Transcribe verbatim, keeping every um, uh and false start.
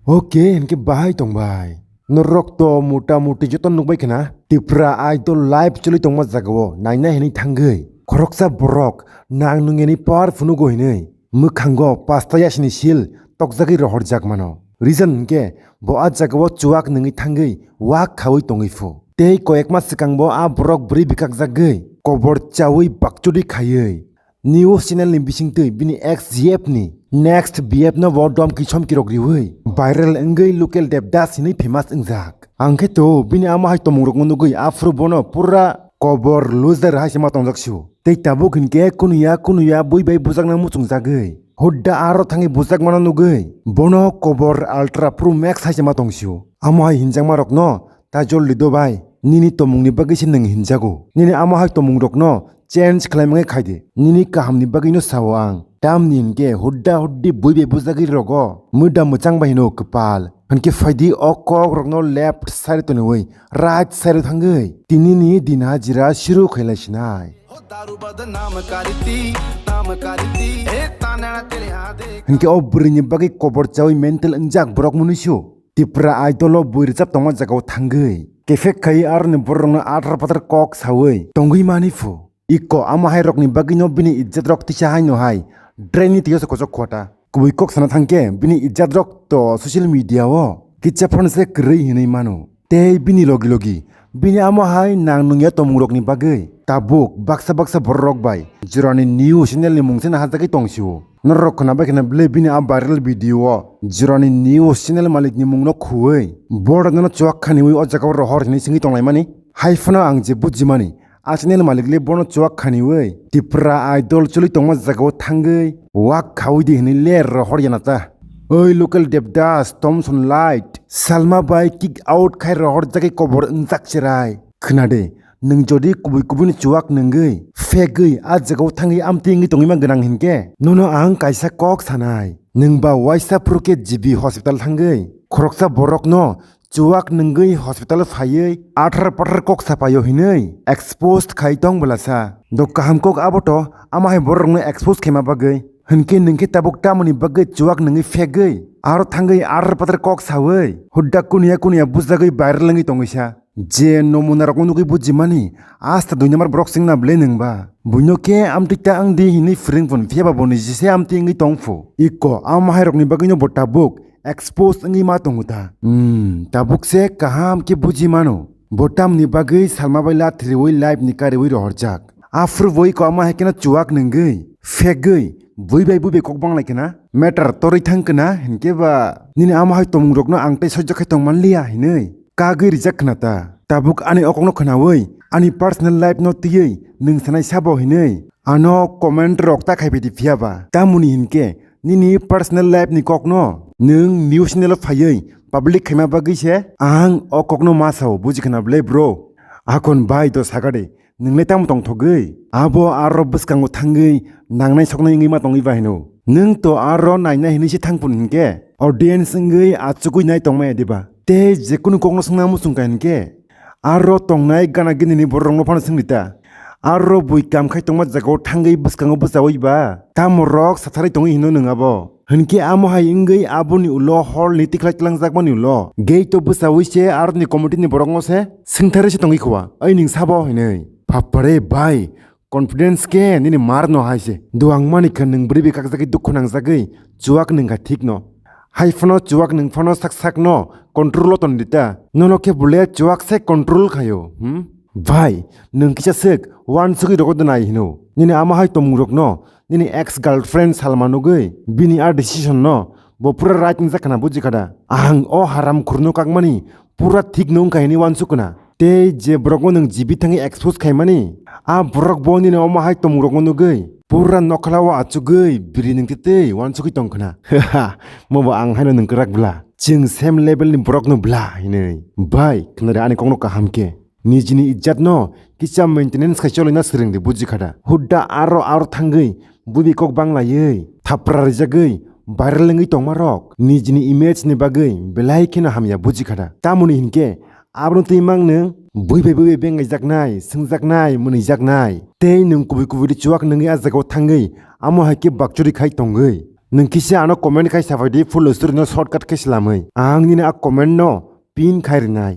Oke, hinkhe bahai tongbai. Norok to mota moti joto nukbai khna. Tipra Idol live choli tongma jagao naina hinwi thangwi. Khoroksa borok nang nungni power phunugo hinwi. Mwkhango pasta yasini sil tokjagwi rohorjak mano. Reason hinkhe bo a jagao chuak nungwi thangwi wak khawi tongwi phu. Tei koyekma swkangbo a borok bwrwi bikakjagwi kobor chawi bakchuri khaiwi. News channel ni bisingtwi bini ex G F ni next B F no bo dom kichom kirok riwi viral wngwi local Devdas hinwi famous wngjak. Angkhe to bini ama hai tomung rokno nugwi aphuru bono pura kobor loser hai se ma tongjak sio. Tei tabuk hinkhe kunuya kunuya bui bai bujakna muchungjagwi hudda aro thangwi bujak mano nugwi bono kobor Ultra Pro Max hai se ma tongsio. Amo hai hinjakma rokno ta joldi do bai, nini tomungni bagwi se nwng hinjago. Nini amo hai tomung rokno change khlai mangai khai di. Nini kahamni bagwino sao ang. Tamni hinkhe hudda huddi bui bai bujagwi rogo muda mwchang bai hino kwpal. Hinkhe phaidi o kok rokno left side toniwi right side thangwi tinini din hajira shuru khailai sinai. Hinkhe o bwrwini bagwi kobor chawi mental wngjak borok mwnwi su. Tipra Idol o bui rwchap tongma jagao thangwi kefek khai aroni bororokno athar pathar kok sawi tongwi mani phu. Iko ama hai rokni bagwino bini ijjat rok tisa haino hai drain ni twiyo se kochok khota. Kubui kok sana thangkhe bini ijjat rok to social media o kisa phano se kwrwi hinwi mano. Tei bini logi logi bini amo hai nang nungya tomung rokni bagwi tabuk baksa baksa borok rok bai jorani news channel ni mung se nahajagwi tongsio. Norok khwnabai khwna bwle bini a viral video o jorani news channel malik ni mung no khuwi borok no chuak khaniwi o jaga o rohor hinwi singwi tonglaimani. Hai phano ang je bujimani a channel malik le bono chuak khaniwi Tipra Idol choli tongma jaga o thangwi wak khawi di hinwi le rohor yana ta. Oi local Devdas, Thomson Light, Salma bai kick out khai rohor jagwi kobor wngjak cherai. Khwnade, nwng jodi kubui kubui ni chuak nwngwi, fegwi, a jagao thangwi amtwi wngwi tongwi ma gwnang hinkhe, nono ang kaisa kok sanai. Nwng ba waisa phuru khe G B hospital thangwi, khoroksa borokno chuak nwngwi hospital phaiwi athar pathar kok sapaio hinwi exposed khai tong bwlasa. Do kaham kok abo to, ama hai borokno expose khaima bagwi. Hinkhe nwng khe tabuk tamoni bagwi chuak nwngwi fegwi, aro thangwi athar pathar kok sawi, hudda kunuya kunuya bujagwi viral wngwi tongwisa. Je nomuna rokno nugwi bujimani, asta dui number borok singna bwle nwng ba. Buino khe amtwi ta ang di hinwi phwrwng phun, phiya ba bo niji se amtwi wngwi tong phu. Iko, a mahai rokni bagwino bo tabuk expose wngwi ma tongo ta. Hmm, tabuk se kaham khe buji mano. Bo tamni bagwi Salma bai lathriwi live ni kariwi rohorjak. Aphuru bo iko ama hai kheno chuak nwngwi, fegwi, bui bai bui bai kok banglai khna. Matter torwi thang khna, hinkhe ba nini ama hai tomung rokno ang tei sojak khai tong manliya hinwi. Kagwi rijak khna ta. Tabuk ani okokno khnawi, ani personal life no twiwi nwng sanai sabo hinwi ano comment rok ta khaibai di phiya ba. Tamoni hinkhe nini personal life ni kokno nwng news channel o phaiwi public khaima bagwi se ang o kokno ma sao, buji khna bwle bro? Akon bai do sakade, nwng le tamo tongthogwi? Abo aro bwskango thangwi nangnai soknai wngwi ma tongwi ba hino. Nwng to aro naina hinwi se thangphun hinkhe audience wngwi achugwi nai tongmaya diba? Tei jekunu kokno swngna muchung kha hinkhe aro tongnai gana ginini bororokno phano swngdi ta. Aro bui kam khai tongma jagao thangwi bwskango bwchawi ba? Tamo rok satharwi tongwi hino nwng abo? Hinkhe amo hai wngwi aboni ulo horni tikhlai twlangjakmani ulo gate o bwchawi se aroni committee ni borokno se swngtharwi se tongwi khua, "Oi nwng sabo?" hinwi. Phapare bai, confidence khe nini mar no hai se. Duang mani kha nwng bwrwi bai kakjagwi dukhu nangjagwi chuak nwng kha thik no. Hai phano chuak nwng phano sak sak no control o ton di ta. Nono khe bole chuak se control khaio, hmm? Bhai, nwng kisa swk wansugwi rogo de nai hino. Nini ama hai tomung rokno, nini ex girlfriend Salma nugwi, bini a decision no bo pura right wngjak khna buji kha da. Ang o haram khurno kakmani pura thik no wngkha hini wansuk khna. Tei je borokno nwng G B thangwi expose khaimani, a borok bo nini omo hai tomung rokno nugwi pura nokhlao achugwi biri nwng tei tei wansugwi tong khna. Mo bo ang haino nwng kwrak bla. Chwng same level ni borokno bla hinwi. Bhai, khna de ani kokno kaham khe. Nijini ijjatno kisa maintenance khai choloina swrwngdi, buji kha da. Hudda aro aro thangwi buibi kok banglaiwi, thapra rijagwi, viral wngwi tongmarok nijini image ni bagwi belai kheno hamya, buji kha da. Tamoni hinkhe abono twi mang nwng bui bai bui bai bengaijaknai, swngjaknai, mwnwijaknai. Tei nwng kubui kubui ri chuak nwngwi a jagao thangwi amo hai khe bakchuri khai tongwi. Nwng kisa ano comment khai sabai di full story no shortcut khe slamwi. Ang nini a comment no pin khai rwnai.